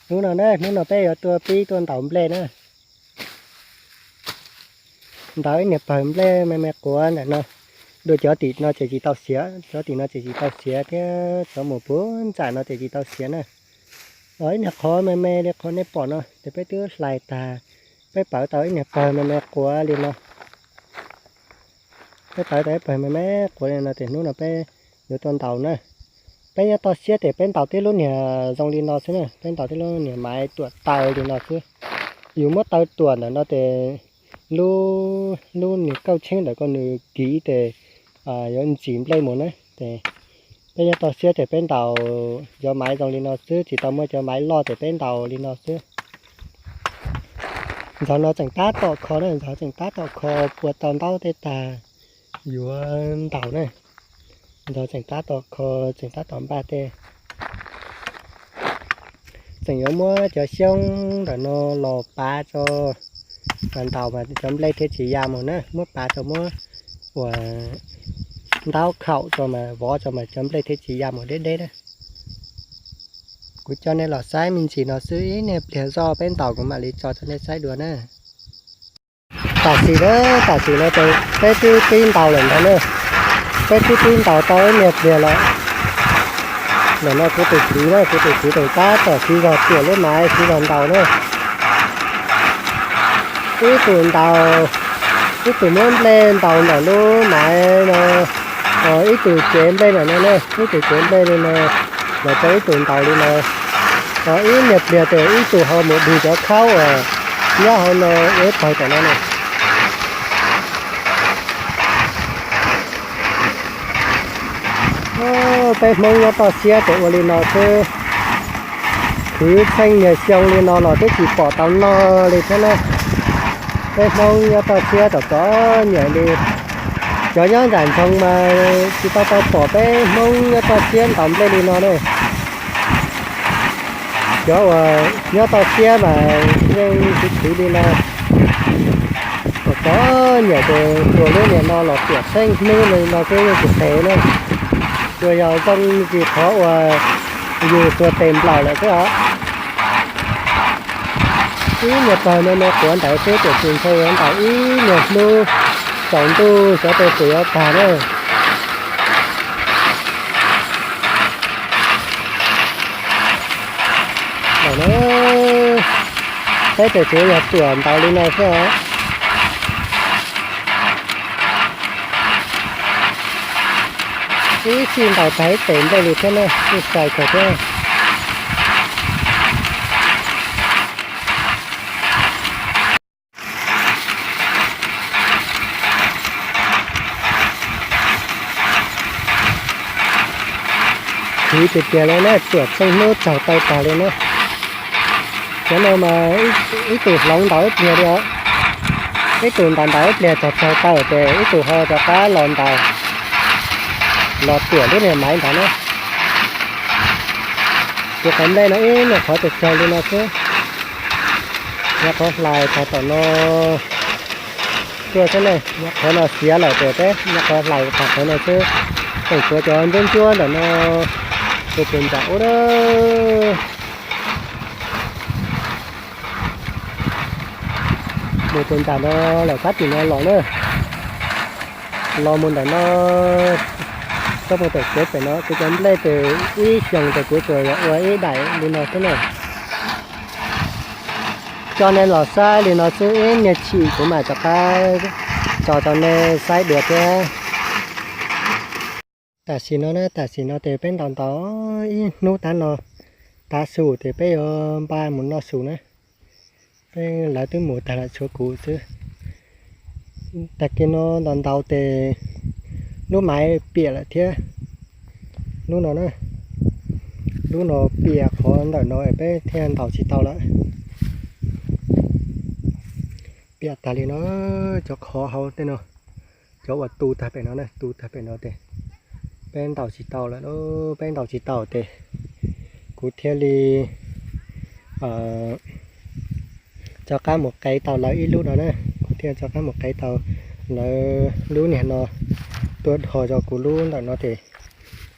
Hnub no na, hnub no peb yuav tuaj pib tuaj ntaus nplej na. Ntaus ib niag pawg nplej me me quav ntawm no. Dua cov tim no ces tsis tau xiav, cov tim no ces tsis tau xiav thiab cov mus puag ntsam no ces tsis tau xiav na. Ib niag qhov me me li qhov nej pom no ces peb twb hlais tag, peb pawv tau ib niag pawg me me quav li no. Peb pawv tau ib pawg me me quav li no ces hnub no peb yuav tuaj ntaus na. Peb nyob toj siab ces peb ntaus tib lub niag zoo li no xwb na, peb ntaus tib lub niag maiv tuam taw li no xwb. Yus muab taw tuam ntawm no ces lub, lub niag kauj tsheb ntawm ko nws kiv ces yuav ntsim nplej mus na. Ces peb nyob toj siab ces peb ntaus cov maiv zoo li no xwb, tsis tau muaj cov maiv loj ces peb ntaus li no xwb. Ntxov no tseem tab tom kho na, ntxov tseem tab tom kho pua tau ntaub tej tag yuav ntaus na. Ntxov tseem tab tom kho, tseem tab tom npaj tej. Tseem yuav muab cov xyoob ntawm no los pav tso mas ntaus mas cov nplej thiaj tsis ya mus na, muab pav tso muab ua ntaub khaum tso mas vov tso mas cov nplej thiaj tsis ya mus deb deb na. Kuv coj nej los saib me ntsis no xwb, ib niag pliag zoj peb ntaus kuv mam li tso rau nej saib dua na. Tam sim na, tam sim no ces peb twb pib ntaus lawm ntag na. Peb twb pib ntaus tau ib niag pliag lawm. Ntawm no kuv tus txiv na, kuv tus txiv tus tab tom siv zog tuam lub maiv siv zog ntaus na. Ib tug ntaus, ib tug muab nplej ntaus ntawm lub maiv no, ib tug cev nplej ntawm no na, ib tug cev nplej li no, los rau ib tug ntaus li no. Ib niag pliag ces ib tug ho mus dig cov khaub uas nyob hauv no ua ib pawg tom no na. Peb Hmoob nyob toj siab ces ua li no xwb. Khwv txheej niag xyoo li no los twb tsis pom tau noj li thiab na. Peb Hmoob nyob toj siab tom txom nyem li. Cov nyob nram nroog mas tsis tau tau pom peb Hmoob nyob toj siab ntaus nplej li no na. Cov uas nyob toj siab mas yeej khwv khwv li no. Tom txom nyem ces tsuas lub niag no los tiam txheej hnub li no xwb yeej tsis qev na. Tsuas yog zoo li qhov uas yus tsuas tes nplaum lawm xwb os. Ib niag pawg me me quav ntawd xwb ces tsis ntshe yuav ntaus ib niag hnub tsaus ntuj xyov tes tus yuav tag na. Peb ces tsuas yog tuam ntaus li no xwb os. Ib sij ntaus tag ib tes nplej li thiab na, kuj sai kawg thiab. Khwv tiag tiag li na, tuam txheej hnub tsaug taw tag li na. Cov no mas ib tug hloov ntaus ib pliag li os. Ib tug ntaus ntaus ib pliag tsaug tsaug taw ces ib tug ho rov qab los ntaus, los tuam lub niag maiv ntawd na. Tus qhov nplej no ib nyuag qhov tsaug tsaug li no xwb. Nyuag qhov hlais tag tom no tuaj xwb ne, nyuag qhov no xiav lawm ces peb nyuag qhov hlais tag qhov no xwb. Tseem tshuav cov ntsuab ntsuab ntawm no, tus pus nram ub na. Mus tus nram no lawm sab tim no los na. Los mus ntawm no, txoj mus pem kev pem no kuv cov nplej ces ib xyoos ces kuv tsuas yog ua ib daim li no xwb na. Coj nej los saib li no xwb, ib niag chim kuv mam rov qab tso rau nej saib dua thiab. Tam sim no na, tam sim no ces peb ntaus ntaus ib hnub tav no, tav su ces peb yuav npaj mus noj su na. Peb lawv twb mus tag lawm tshuav kuv xwb. Tag kis no ntaus ntaus ces lub maiv piam lawm thiab. Lub no na, lub no piam qhov ntawm no peb thiaj ntaus tsis tau lawm. Piam tag li no, cov qhov hauv tej no, cov uas tu tag pem no na, tu tag pem no ces peb ntaus tsis tau lawm, peb ntaus tsis tau ces kuv thiaj li rov qab mus qev tau lawv ib lub no na. Kuv thiaj rov qab mus qev tau lawv lub niag no tuaj dhos rau kuv lub ntawm no ces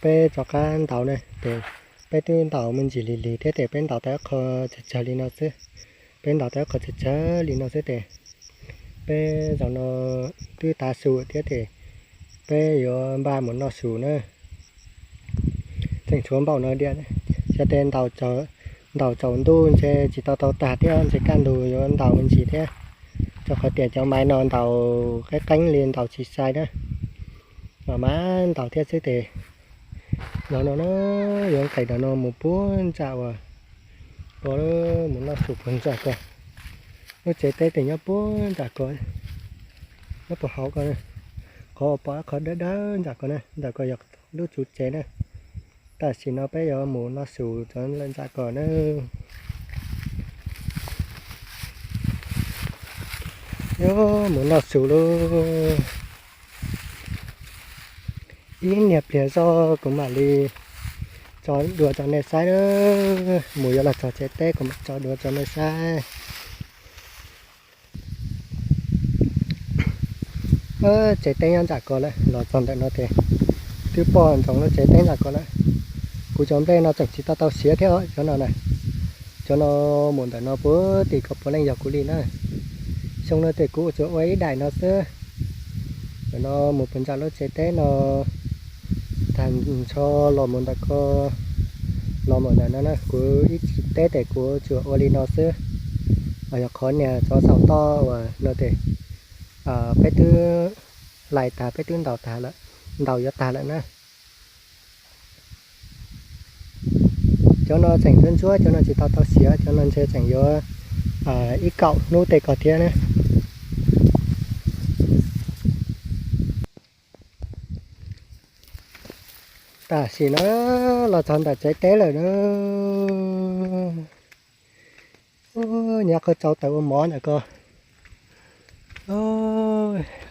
peb rov qab ntaus na ces Peb twb ntaus me ntsis lig lig thiab tes peb ntaus tau ib qho tsawg tsawg li no xwb. Peb ntaus tau ib qho tsawg tsawg li no xwb tes peb zaum no twb tav su thiab tes peb yuav npaj mus noj su na. Tseem tshuav npaum no diam, xyov tes ntaus tsaus ntuj ntshe tsis tau tau tag thiab ntshe kaj ntug yuav ntaus me ntsis thiab, rau qhov tias cov maiv no ntaus qeeb qeeb li ntaus tsis sai na. Mas mas ntaus thiab xwb tes los no na, yuav nqes ntawm no mus puag nram uas ko, mus noj su puag nram ko. Lub tsev teb tes nyob puag nram ko, nyob puag hauv ko, qhov uas pom qhov dawb dawb nram ko na, nram ko yog lub tsev na. Tam sim no peb yuav mus noj su rau lawm nram ko na. Yuav mus noj su lauj. Ib niag pliag zog kuv mam li tso dua rau nej saib na. Mus yuav los txog tsev teb kuv mam tso dua rau nej saib. Tsev teb nyob nram ko lawm, los txog ntawm no ces twb pom ntsoov lub tsev teb nram ko lawm. Kuv cov nplej no tseem tsis tau tau siav thiab os, cov no na. Cov no mus ntawm no puag tim ko puav leej yog kuv li na. Xyoo no ces kuv tsuas ua ib daim no xwb. Ntawm no mus puag nram lub tsev teb no, tag nrho los mus ntawm ko, los mus ntawm no na, kuv ib tsev teb ces kuv tsuas ua li no xwb. Yog qhov niag tsov xaum toj uas no ces peb twb hlais tag, peb twb ntaus tag lawm, ntaus yuav tag lawm na. Cov no tseem ntsuab ntsuab, cov no tsis tau tau siav, cov no ntshe tseem yuav ib kaum hnub tej ko thiab na. Tam sim no los txog ntawm tsev teb lawm na. Nyob qhov tsau taws ua mov ntawm ko.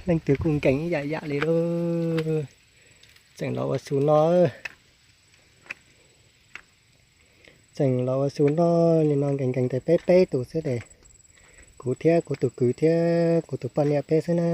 Leej twg kuj nkees ib yam yam li lauj. Tseem los ua su no. Tseem los ua su noj li no nkees nkees tes peb peb tus xwb tes. Kuv thiab kuv tus kwv thiab kuv tus poj niam peb xwb na.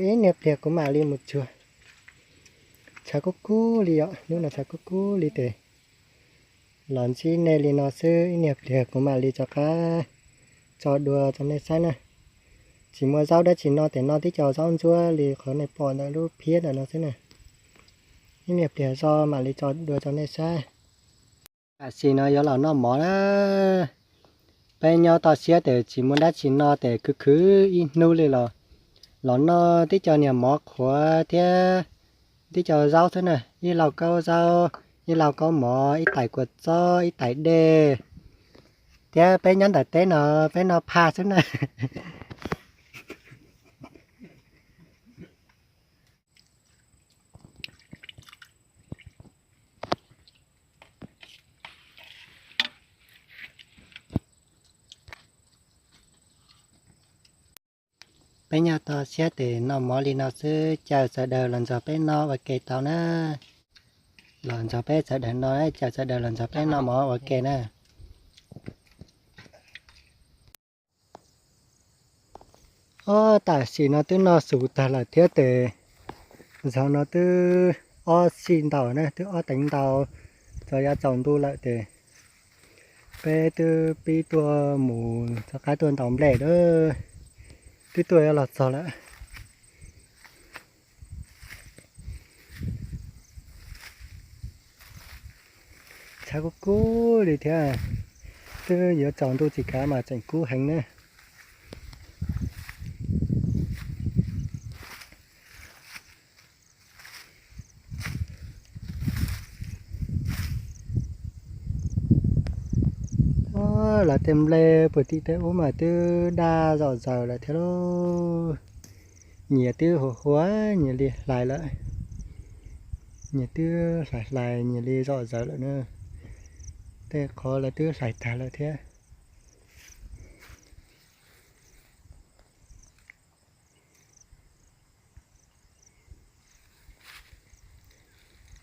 Ib niag pliag kuv mam li mus tsuag. Tshav kub kub li os, hnub no tshav kub kub li tes los ntsib nej li no xwb, ib niag pliag kuv mam li rov qab tso dua rau nej saib na. Tsis muaj zaub dab tsi no tes noj tib co zaub ntsuab li qhov nej pom ntawm lub phiab ntawm no xwb na. Ib niag pliag zog mam li tso dua rau nej saib. Tam sim no yuav los noj mov na. Peb nyob toj siab tes tsis muaj dab tsi no tes khwv khwv ib hnub li los, los noj tib co niag mov qhuav thiab tib co zaub xwb na, ib lauj kaub zaub, ib lauj kaub mov, ib tais kua txob, ib tais dej. Thiab peb nyob ntawm teb no peb noj phaj xwb na. Peb nyob toj siab tes noj mov li no xwb, caw sawv daws los nrog peb noj ua ke tau na. Los nrog peb sawv daws noj, caw sawv daws los nrog peb noj mov ua ke na. Ob, tam sim no twb noj su tag lawm thiab tes, zaum no twb ob sij ntaus na, twb ob teev ntaus, txog yav tsaus ntuj lawm tes peb twb pib tuaj mus rov qab tuaj ntaus nplej lawm, twb tuaj yuav los txog lawm. Tshav kub kub li thiab, twb yuav tsaus ntuj tsis kav mas tseem kub heev na. Lawv tej nplej puag tim tej ub mas twb daj zom zaws lawm thiab lauj. Nyias twb huas huas nyias li hlais lawm, nyias twb hlais hlais nyias li zom zaws lawm na. Tej qhov lawv twb hlais tag lawm thiab.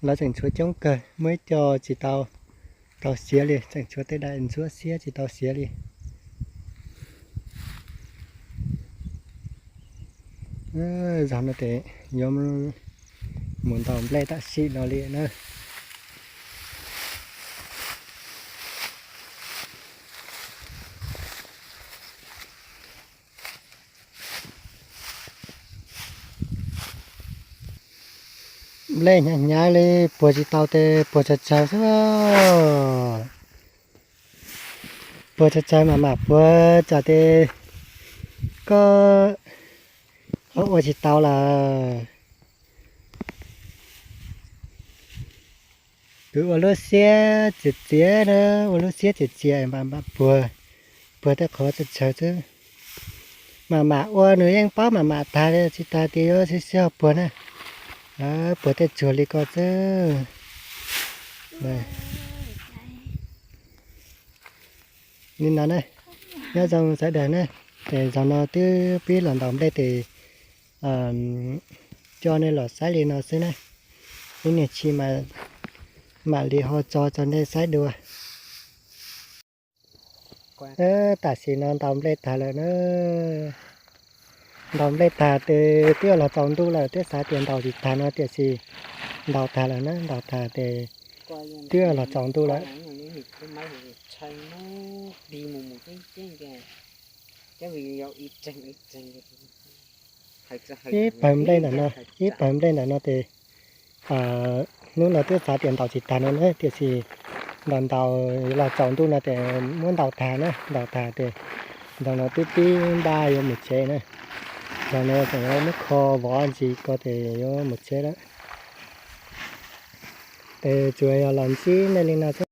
Lawv tseem tshuav coob kawg, muaj ib co tsis tau, tau siav li, tseem tshuav tej daim ntsuab xiab tsis tau siav li. Zaum no ces yuav mus ntaus nplej tam sim no li na. Nplej hnyav hnyav li, puag tsis tau tes puag tsawg tsawg xwb. Puag tsawg tsawg mam mam puag tsam tes koj ho ua tsis tau lawm. Kuv ua lub siab txias txias na, ua lub siab txias txias mam mam puag, puag tej qhov tsawg tsawg xwb. Mam mam ua nws yeej paub mam mam tag li, tsis tas tias yuav sib sib ho puag na. Puag tej tsuag li ko xwb. Li no na, nyob zoo sawv daws na, ces zaum no twb pib los ntaus nplej tes coj nej los saib li no xwb na. Ib niag tsis mam li ho tso tso nej saib dua. Tam sim no ntaus nplej tag lawm na. Ntaus nplej tag tes twb los tsaus ntuj lawm, twb xav tias ntaus tsis tag no tiam sis ntaus tag lawm na, ntaus tag tes twb los tsaus ntuj lawm. Ib pawg nplej ntawm no, ib pawg nplej ntawm no tes hnub no twb xav tias ntaus tsis tag no na tiam sis ntaus ntaus los tsaus ntuj no tes muab ntaus tag na, ntaus tag tes zaum no twb pib npaj yuav mus tsev na. Zaum no tseem yuav muab kho vov ntsis ko tes yuav mus tsev lawm. Ces tsuas yog los ntsib nej li no xwb.